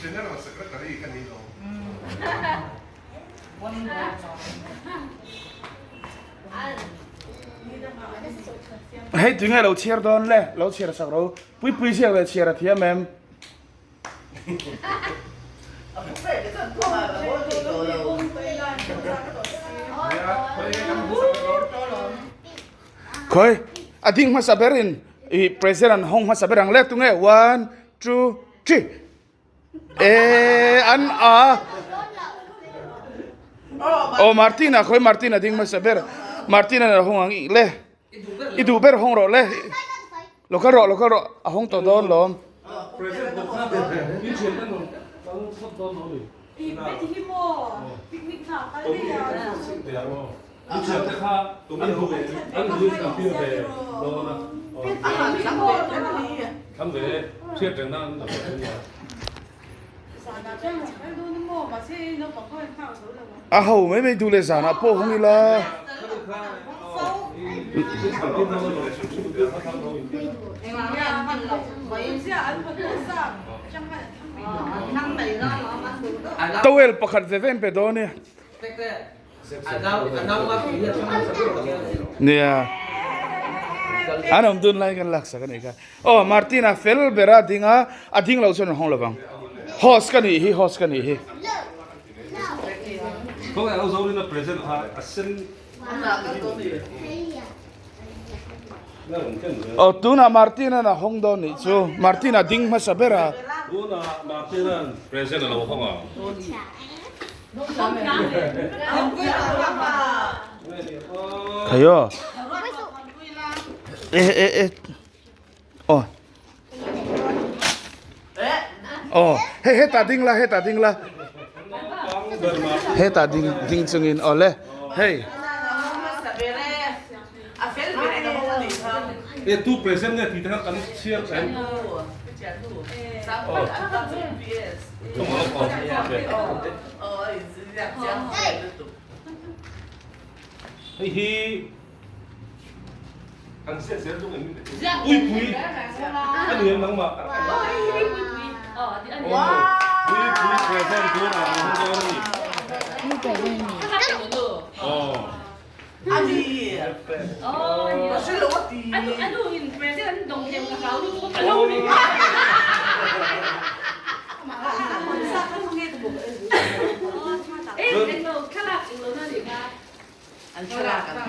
General Secretary ka ni lo. Hei tu nge lo chhiar dawn le lo chhiar sak ro pui pui ziak leh chhiar a thiam em. Khoi a ding hmasa berin i president an hawng hmasa ber ang le tunge one two three e an a oh Martina khoi Martina ding hmasa ber Martina an hawng ang i le i duh ber hawng rawh le lo kal rawh lo kal rawh a hawng tawh dawn lawm. A ho mai mai duh leh zanah pawh hawng ila. Towel pakhat ve ve an pe dawn e. Nia. An awm dun lai kan laksak a nih kha. Aw Martina fel ber a ding a, a ding loh chuan an hawng lovang. Host ka nih hi, host ka nih hi. Aw tunah Martina a hawng dawn nih chu. Martina ding hmasa ber a. Tunah Martina present a lo hawng ang. Khayo. E e e. Oh. Oh, he he ta ding la, he ta ding la. He ta ding ding chungin ole. Hey. E tu present nge ti te kha kan chhiar em. Hei hi an ziah zel dawn em Puipui a ni em nangmah Puipui present tur a awm dawn a ni.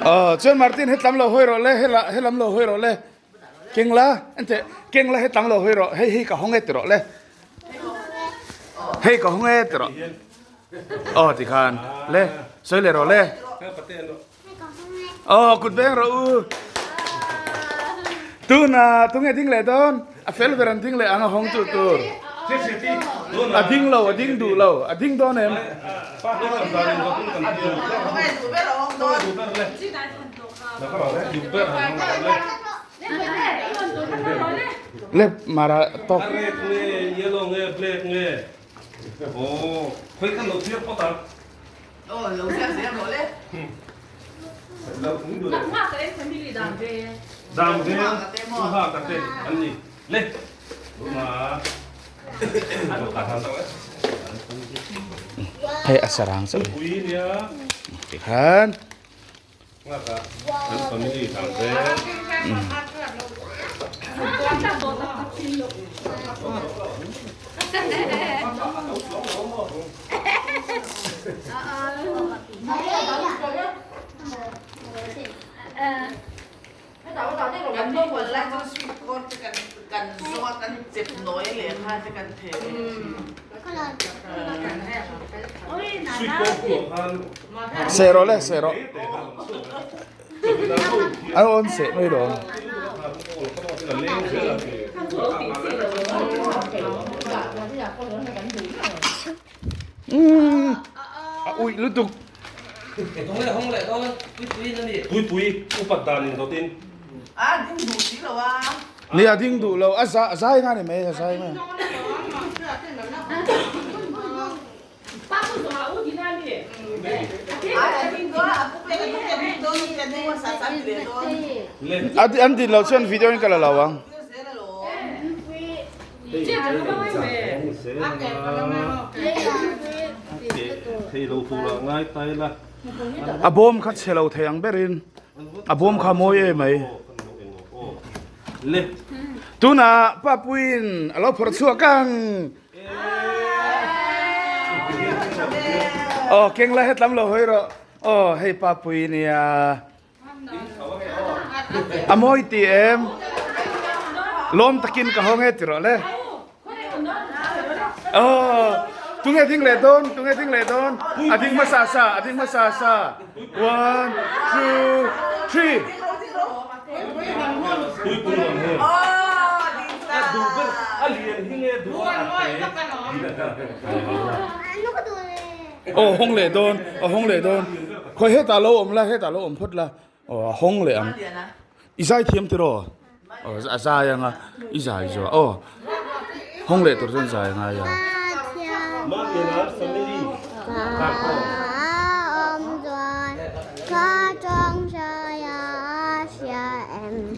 Aw chuan Martin hetlam lo hawi rawh le hela helam lo hawi rawh le keng la enteh keng la hetlam lo hawi rawh hei hei ka hawng e ti rawh le hei ka hawng e ti rawh. Aw tikhan le sawi leh rawh le. Aw kut veng rawh u. Tuna tunge ding leh dawn a fel ber an ding leh ang a hawng tu tur. A ding lo a ding duh lo a ding dawn em. Le mara tok. Aw, khawi khan lo thlir phawt ang. Aw, lo ziak zel rawh le. Nangmah ka en family dan ve. Dan ve, u ha ka te an ni. Le, ma. Hei a sarang chauh. Pui nia. Tikhan. Nga ka an family dan ve. Kan naupang lai chuan sweet corn te kan kan zawng a kan chep nawi leh kha te kan theh leh thin. Sweet corn pawh khan Seh rawh le seh rawh. An awn seh mai lawm. Umm a uih lutuk. Pui pui upat dan in dawt in. A ding duh si lo a. Ni a ding duh lo a zai nga ni mai a zai mai. An din lo chuan video in ka la lo ang. A bawm kha chhe lo thei ang berin a bawm kha mawi em mai. Tunah Papuiin a lo phawrh chhuak ang. Aw keng la hetlam lo hawi rawh. Aw hei Papui nia. A mawi ti em? Lawm takin ka hawng e ti rawh le. Aw tunge ding leh dawn tunge ding leh dawn a ding hmasa sa a ding hmasa sa one two three. Aw hawng leh dawn a hawng leh dawn khawi hetah lo awm la hetah lo awm phawt la aw a hawng leh ang i zai thiam tiraw aw a zai anga i zai zawh aw hawng leh tur chuan zai a ngai a.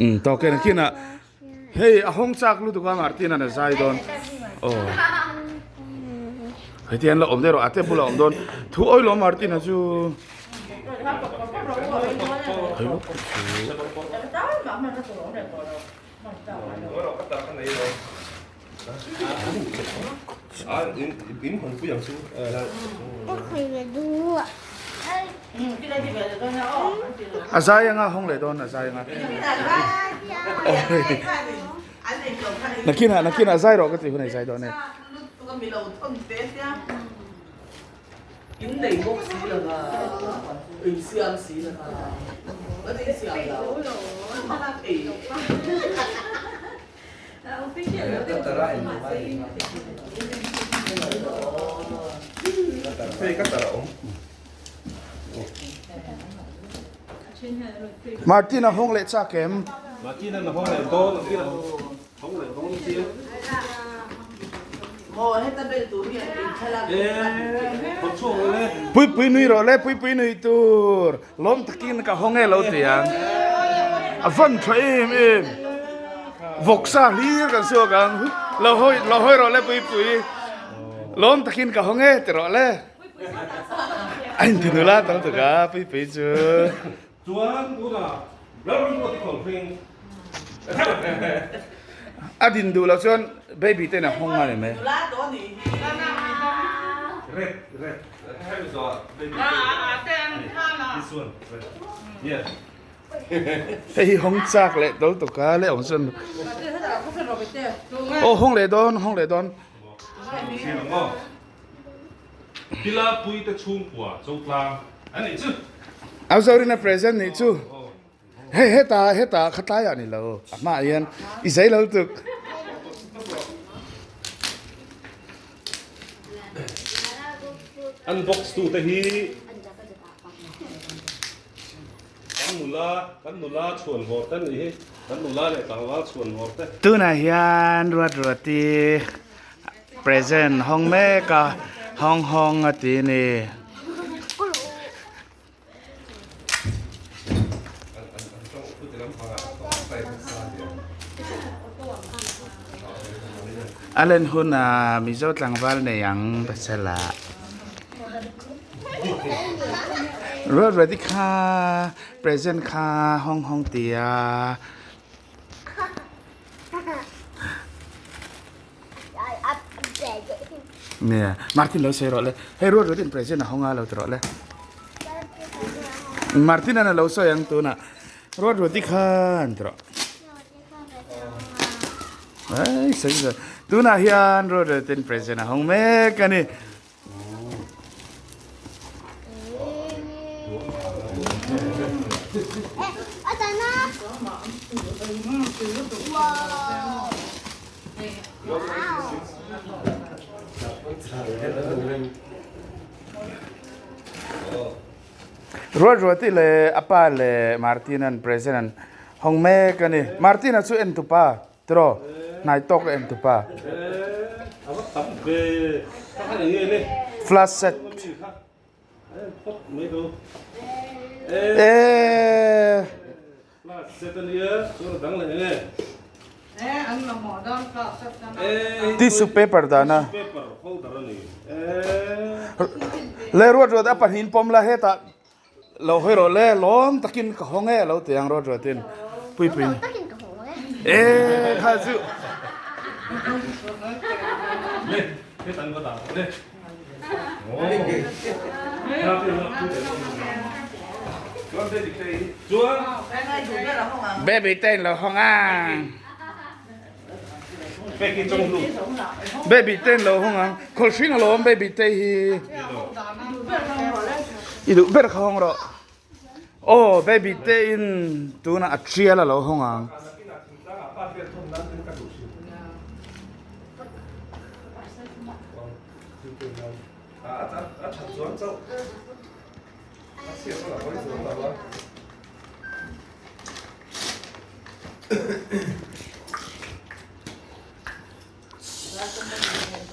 Umm tawk e nakinah Hei a hawng chak lutuk a Martin-a'n a zai dawn. Aw. Hei te an la awm daih rawh a te bulah awm dawn. Thu awilo Martin-a chu. Hei lawk chu. A zai anga hawng leh dawn a zai anga. Nakinah nakinah zai rawh ka tih hun a zai dawn e. In nei bawk si lo va, in siam si lo va, ka ti siam lo. Martin a hawng leh chak em? Martin a hawng leh dawn ang kira. Hawng leh dawn sia. Pui pui nui rawh le, pui pui nui tur. Lawm takin ka hawng e lo ti ang. A van tha em em. Vawksa hlir kan suak ang. Lo hawi lo hawi rawh le pui pui. Lawm takin ka hawng e ti rawh le. A inti nula tam tuk a pui pui chu. Chuan tunah Lalrui pawh ti khawm hring. A din duh loh chuan baby ten a hawng a ni mai. Red red. Hei hi hawng chak leh tawlh tuk a leh awm chuan aw hawng leh dawn hawng leh dawn. Au Zorina present nih chu hei heta heta khatlai ah ni lo a hmaah hian i zei lo tuk. An box tu te hi kan nula kan nula chhuan vawr te nih hi kan nula leh tlangval chhuan vawr te. Tunah hian ruat ruati present hawng mek a hawng hawng a ti a ni. A len hunah Mizo tlangval nei ang pasal ah Ruat ready kha present kha hawng hawng tia. Nia, Martin lo sawi rawh le. Hei ruat ruat in present a hawng a lo ti rawh le. Martin an a lo sawi ang tunah. Ruat ruat i khan ti rawh. Ai sawi sawi. Tunah hian ruat ruat in present a hawng mek a ni. Ruatruati leh a pa leh Martin-a'n present an hawng mek a ni. Martin-a chu en tupa tiraw? Hnai tawk a en tupa. Flash set. Eee. Tissue paper dana. Le ruat ruat a pahnih pawm la hetah lo hawi rawh le lawm takin ka hawng e lo ti ang ruat ruatin pui pui e kha chu Baby te in lo hawng a. Baby te in lo hawng ang. Khawl hring alawm baby te hi. I duh ber kha hawng rawh. Aw baby te in tunah a tial a lo hawng ang.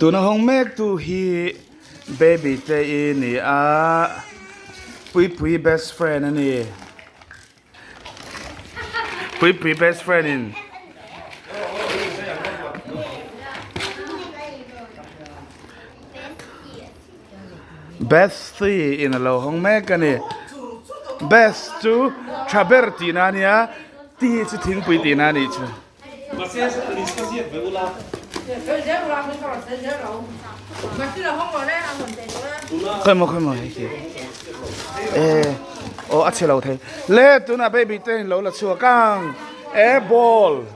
Tuna hawng mek tu hi baby te i ni a Puipui best friend a ni Puipui best friend in Bestie in a lo hawng mek a ni Best chu tha ber tihna a nia Tea chu thingpui tihna a nih chu. Khawimaw khawimaw hei khi eh aw a chhe lo thei le tunah baby te in lo la chhuak ang eh ball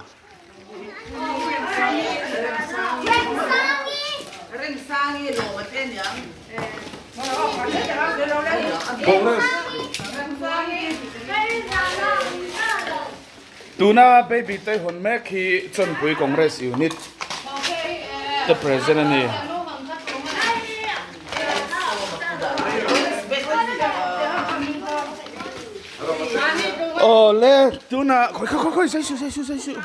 Tuna baby te hawn mek hi Chawnpui Congress Unit te present a ni. Aw le tuna khawi khawi khawi sawi suh sawi suh sawi suh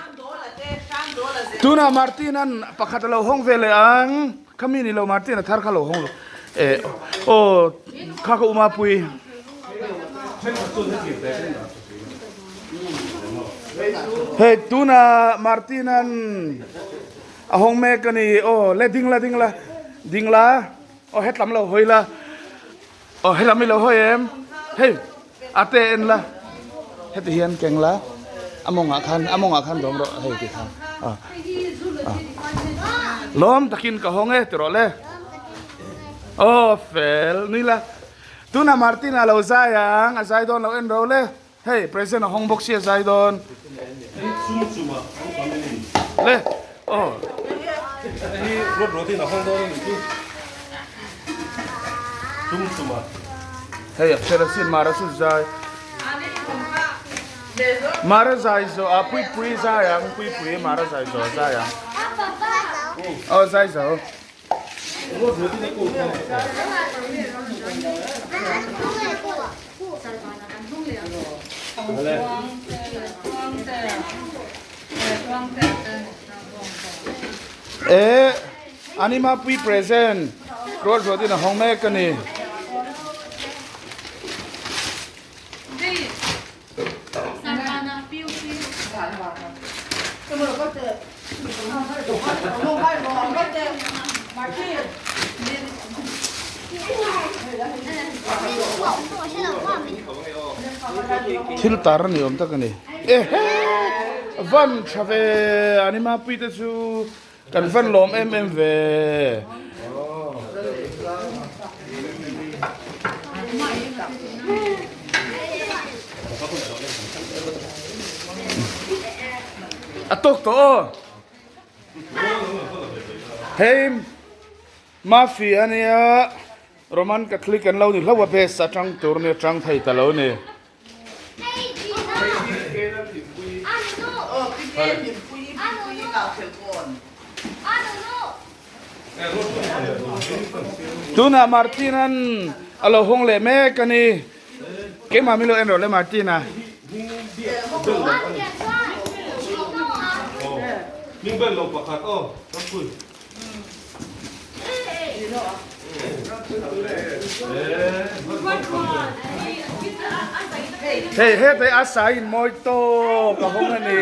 tuna Martin an pakhat a lo hawng ve leh ang khami ni lo Martin a thar kha lo hawng lo eh aw kha ka uma pui. Hei tuna Martin an a hawng mek a ni aw le ding la ding la ding la aw hetlam lo hawi la aw helam i lo hawi em hei a te en la heti hian keng la a mawngah khan a mawngah khan dawm rawh hei ti khan a lawm takin ka hawng e ti rawh le aw fel nui la. Tuna Martin a lo zai ang, a zai dawn lo en ro le. Hei present a hawng bawk si a zai dawn. Le aw. Hei ruat ruat in a hawng dawn a nih chu. Chum chuma. Hei a fel asin Mara chu zai. Mara zai zo a pui pui zai ang pui pui Mara zai zo zai ang. Aw zai zo. E anima pui present ruat ruat in a hawng mek a ni. Thil tar a ni awm tak a ni. Ehe! Van tha ve a ni Mapui te chu kan van lawm em em ve. A tawk tawh aw. Hei Mafia ania Roman Catholic an lo ni hlauh a base atang tur nia tang thei ta lo ni. Tunah Martin-a'n a lo hawng leh mek a ni. Keimah min lo en rawh le Martina. Hei hetei a sai in mawi tawk a hawng a ni.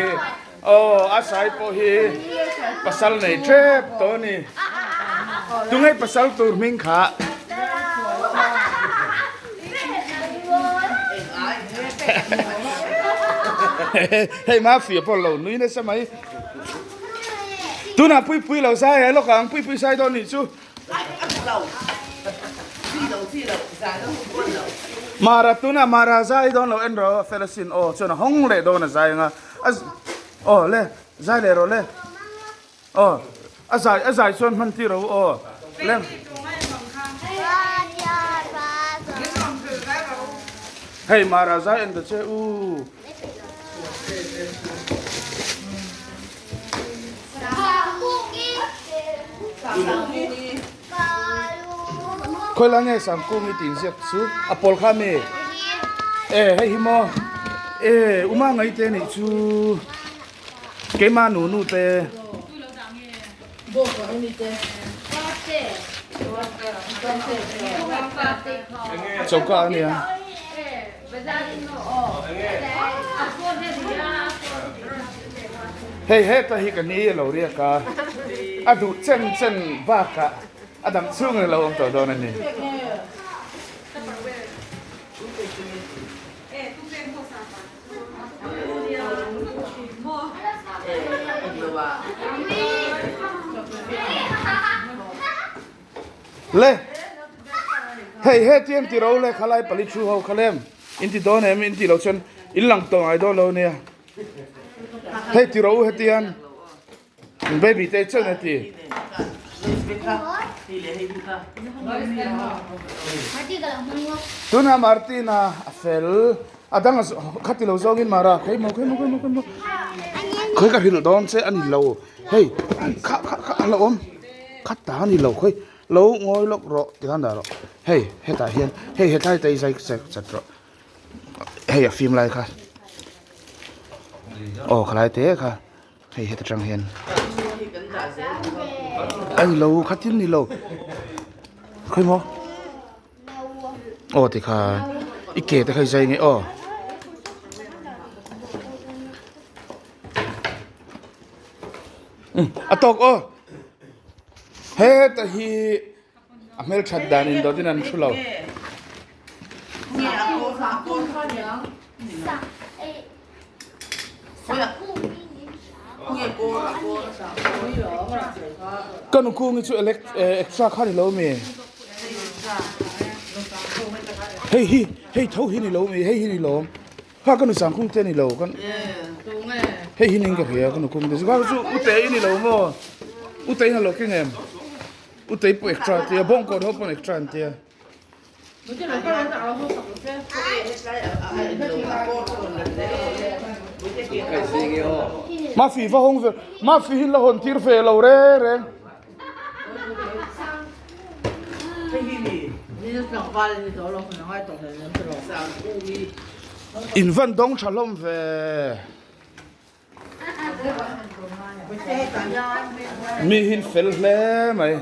Aw a sai pawh hi pasal nei tep tawh a ni. Tunge pasal tur hming kha? Hei Mafia pawh lo nui nasa mai. Tunah Puipui lo zai ai lawk ang, Puipui zai dawn nih chu. Mara tunah Mara zai dawn lo en rawh fel asin aw chuan a hawng leh dawn a zai anga a aw le zai leh rawh le aw a zai a zai chuan hman tir rawh u aw le hei Mara zai en ta che u. Khawi lai nge Sangkung i tih inziak chu a pawl kha ami? E hei hi maw e uma ngai te nih chu keima nu nu te choka ania. Hei heta hi ka ni a lo riak a, a duh chen chen bakah a dang chhung in a lo awm tawh dawn a ni. Le! Hei hetiang ti ro le khalai pali thu ho kha lem in ti dawn em in tih loh chuan in lang tawh ngai dawn lo nia. Hei ti ro hetiang baby te chuan heti. Tuna Martina a fel a dang kha ti lo zawngin mara khawi maw khawi maw khawi maw khawi maw khawi ka hrilh dawn che a ni lo hei kha kha kha a la awm. Kha ta ni lo khawi lo ngawi lawk rawh ti khan dah rawh hei hetah hian hei hetlai te hi zai chat chat rawh hei a fim lai kha aw khalai te kha hei heta tang hian a ni lo khatin ni lo khawi maw aw ti khan i ke te kha i zai nge aw. A tawk aw. Heta hi a hmelthat dan in dawt in an thu lo. Ka nu kung hi chu extra kha ni lo mi. Hei hi hei tho hi ni lo mi hei hi ni lawm. Kha ka nu sangkhum te ni lo kan hei hi ning ka hria ka nu kum te chu kha chu ute i ni lo maw ute in a lo keng em ute i pawh extra tia bawngkawn ho pawn extra an tia Mafi va hawng ve Mafi hi la hawn tir ve lo reng reng. In van dawng tha hlawm ve. Mi hin fel hle mai.